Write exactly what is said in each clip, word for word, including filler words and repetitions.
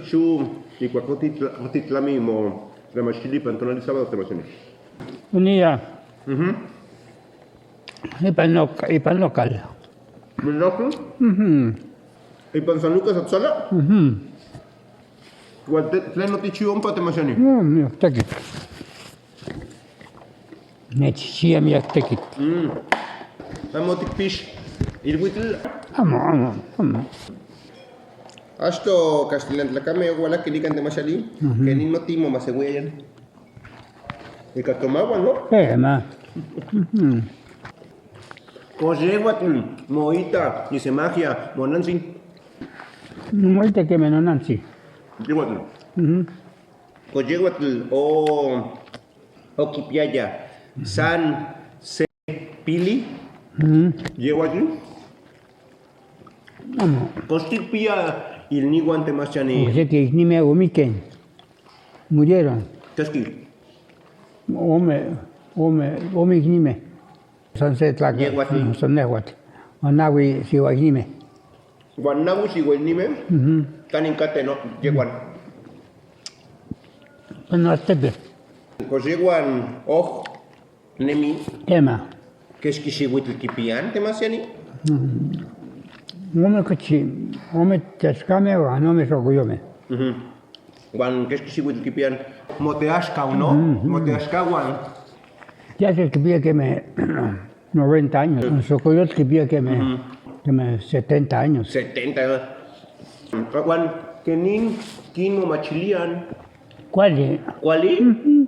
Shu, ikwa kotitla-, kotitlami mo, la mashili pantonali sábado te mashini. Unia. Mhm. Ipan loka-, ipan lokal. Milokal? Mhm. Ipan San Lucas Atzala? Mhm. Igual te, tleno tichiu ompa te mashini. No, mira, está aquí. Nechichia miyaktekit. Mm. Amo tikpish ilwitl. Amo, amo, amo. Ashto castellano tlakame wala kilikan te mashali. Mhm. Kenin no timo masegueyan. Ika tomawan, ¿no? Eh, ma. Mhm. Kojewatl, moita, ni se magia, monansi. Moita que me nonansi. Jewatl. Mhm. Kojewatl o okipiaya san se pili. Mm. Yewatl. Amo. Kostikpia ilniwan te mashani. Ojek ijnime omiken. Murieron. Kaski. Ome, ome, ome ijnime. San se tlak. Yewatl. San nehwatl. Onawi siwa ijnime. Wan nawi siwa ijnime. Mhm. Kanin kateno, yewan. Bueno, este. Pues yewan, oh, nemi. Tema. Keskishiwitl kipian, te mashani. Mhm. Ome kuchi, ome teskame, wa no me sokuyome. Mhm. Wan keskishiwitl kipian. Mo te ashka uno, mhm, mo te ashka wan. Ya se kipia keme noventa años. Sokoyotl kipia keme, mhm, keme setenta años. Setenta. Wan kenin kin mo machilian. Kuali. Kuali? Mhm.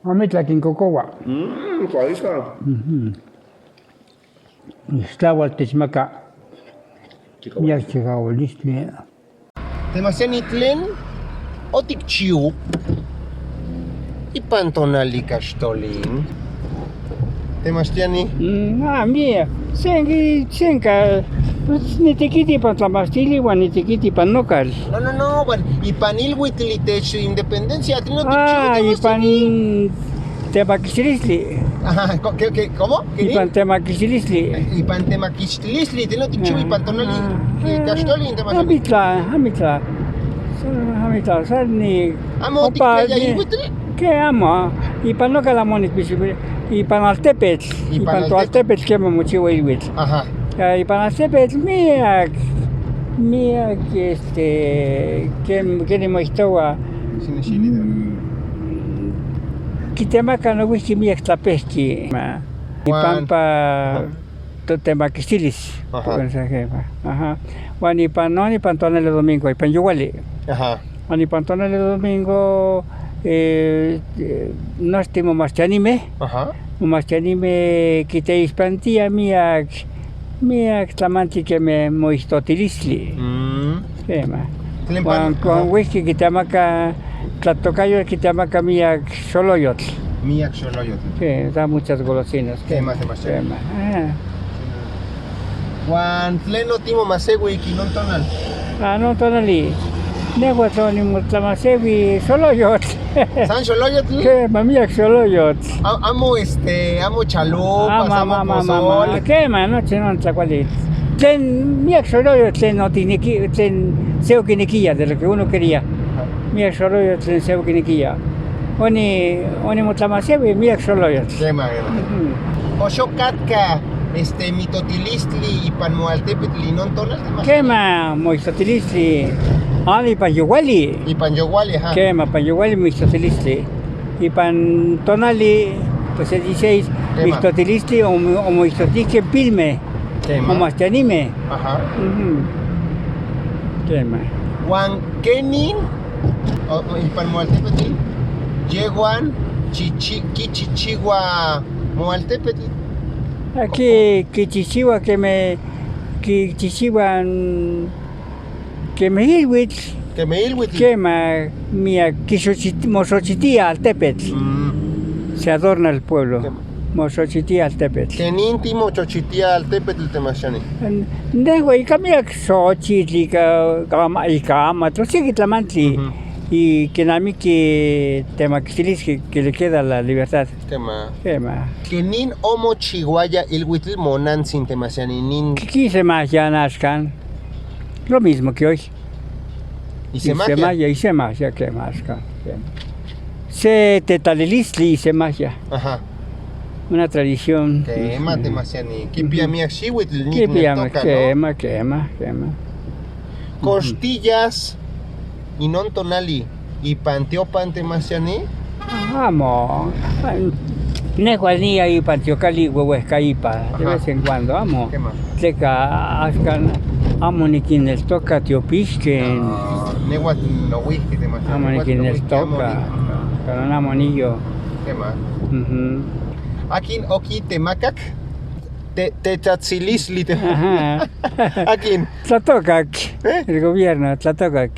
Amitla kin kokowa. Mm, kuali ka. Mhm. Istawa techmaka. Chikawa. Ya chikawa listli. Te mashani tlen otikchiu ipan tonali kastolin. Te mashani. Mm, a, mía, sengi, senka, pues, ni tikiti ipan tlamastili, wan ni tikiti ipan nokal. No, no, no, wan ipan ilwitl te independencia, tlen otikchiu, ah, te ipan mashani. Tema kistilistli. Ajá, co-, ¿qué, qué, cómo? ¿Qué? Ipan tema kistilistli. Ipan tema kistilistli, tlen otikchiu ipan tonali, ah, eh, kastolin tema. Amitla, amitla. Sa-, amitla, sa ni. Amo opa tikpiaya ni ilwitl? Ke amo, ipan nokal amo ni kpisi, ipan altepetl, ipan altepetl. Ipan to altepetl ke mo mochiwa ilwitl. Ajá. Eh, ipan altepetl, mía, mía, este, ke, ke ni mo istowa. Sini, sini, mm, ki tema ka no wichi mía ki tlapehchi. Ma, wan. Ipan pa, ajá, to tema kistilis. Ajá. Wan ipan no, ipan tonali domingo, ipan yuwali. Ajá. Wan ipan tonali domingo, eh, eh, no este mo mashani me. Ajá. Mo mashani me ki te ispantia mía, mía tlamanti keme mo istotilistli. Mm. Tema. Wan, wan wiki ki temaka, tlatokayo ki temaka mía xoloyotl. Mía xoloyotl. Sí, da muchas golosinas. Tema, tema, sí. Tema. Ah. Wan tlen no timo masewi ki non tonal. Ah, non tonali. Nehwatl ni mo tla masewi xoloyotl. San xoloyotl? Ke, ma mía xoloyotl. A-, amo, este, amo chalupas, amo, amo, amo, pozole. Ke, ma, no, che, no, tlakuali. Tlen, mía xoloyotl, tlen no tiene que, tlen se o tiene que ya de lo que uno quería. Mía xoloyotl, tlen se o tiene que ya. Oni, oni mo tla masewi, mía xoloyotl. Ke, ma, ke, ma. Mhm. Oxo katka, este, mitotilistli ipan mo altepetl non tonal, te mashani. Ke, ma, mo istotilistli. Ah, ipan yuwali. Ipan yuwali, ajá. Ke, ma, ipan yuwali mo istotilistli. Ipan tonali, pues, es dieciséis, tema. Mistotilistli o, o moistotike pilme. Tema. O mashani me. Ajá. Mhm. Tema. Wan kenin, o, o, ipan mo altepetl, yewan, chichi, kichichiwa mo altepetl. Aki kichichiwa keme, kichichiwa, mm, keme ilwitl. Keme ilwitl. Kema mía ki xochit-, mo xochitiya altepetl. Mm. Se adorna el pueblo. Kema. Mo xochitiya altepetl. Kenin ti mo xochitiya altepetl, te mashani. N-, ndejo, y ka mía xochitl, y ka, ka ma-, y ka ama, to sigui tlamantli. Mhm. Y kina mi ki tema kistilis que, que le queda la libertad. Kema. Kema. Kenin o mo chiwaya ilwitl mo nan sin, te mashani nin. Ki, ki se magia nashkan. Lo mismo que hoy. Isemaxia. Isemaxia, isemaxia, kema, ashka, kema. Se te talilistli isemaxia. Ajá. Una tradición. Kema, te mashani. Ki piamiak xiwitl, ki piamiak, kema, kema, kema. Costillas, inon tonali, ipan tiopan, te mashani. Amo. Nehual niya ipan tiokali wewehka ipa, de vez en cuando, amo. Kema. Tleka ashka amo nikineltoka tiopishken. Nehual nowihki, te mashani. Amo nikineltoka. Kano amo niyo. Kema. Akin oki te makak. Te, te tatsilisli te. Akin. Tlatokak. El gobierno, tlatokak.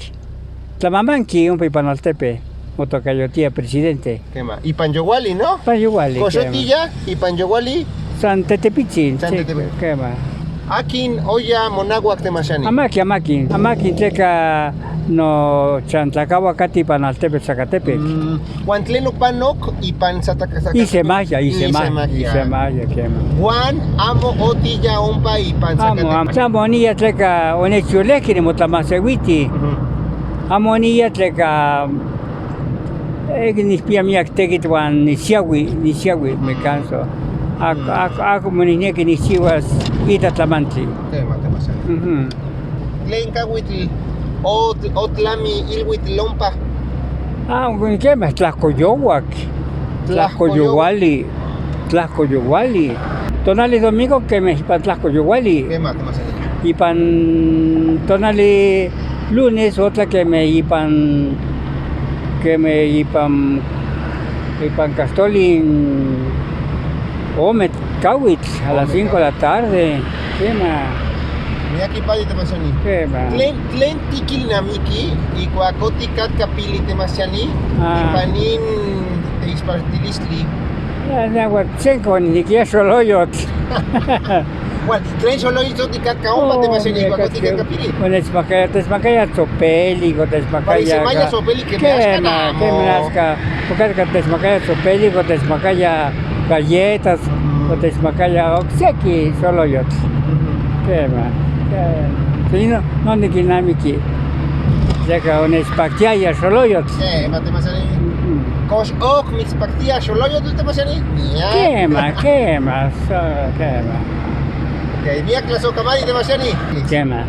Tlamamaki ompa ipan altepe, mo toka yo tiya presidente. Kema. Ipan Yowali, no? Ipan Yowali. Koxo tiya, ipan Yowali. San Tetepitsin. San Tetepitsin. Kema. Akin oya mo nahuak, te mashani. Amaki, amaki. Amaki tleka no chantlakawa kati ipan altepe Zacatepec. Wan tlen opanok ipan Zacatepec. Isemaxia, isemaxia, isemaxia, kema. Wan amo otiya ompa ipan Zacatepec. Amo, amo. Tlamo niya tleka one chiolekini mo tlamasewiti. Amo niya tleka, eh, ni piamiak tekit wan ni siawi, ni siawi, me kanso. Ak, ak, ak mo ninia ke ni siwas ita tlamantli. Kema, te mashani. Tlen kawitl, ot-, otlami ilwitl ompa. Ah, kema, tlahko yowak. Tlahko yowali. Tlahko yowali. Tonali domingo kema ipan tlahko yowali. Kema, kema sali. Ipan tonali lunes otla kema ipan, kema ipan, ipan kastolin ome kawitl a las cinco de la tarde. Kema. Mira ki pali, te mashani. Kema. Tlen, tlen tikil namiki, ikua koti kat kapili, te mashani. Ah. Ipanin te ispartilistli. Ya, ya, wa, chenko ni ki ya solo yot. Wa, tlen solo yot ti kat ka ompa, te mashani, ikua koti kat kapili. One smakaya, te smakaya tsopeli, ko te smakaya. Pari semaya tsopeli ke. Kema, kema, ashka. Porque ka te smakaya tsopeli, ko te smakaya galletas, ko te smakaya okseki solo yot. Kema, kema. Sino, no ni ki namiki. Llaka one spaktiaya solo yot. Kema, te mashani. Kosh ok mi spaktiaya solo yot, te mashani. Kema, kema, so, kema. Ok, mi aklaso kamari, te mashani. Kema.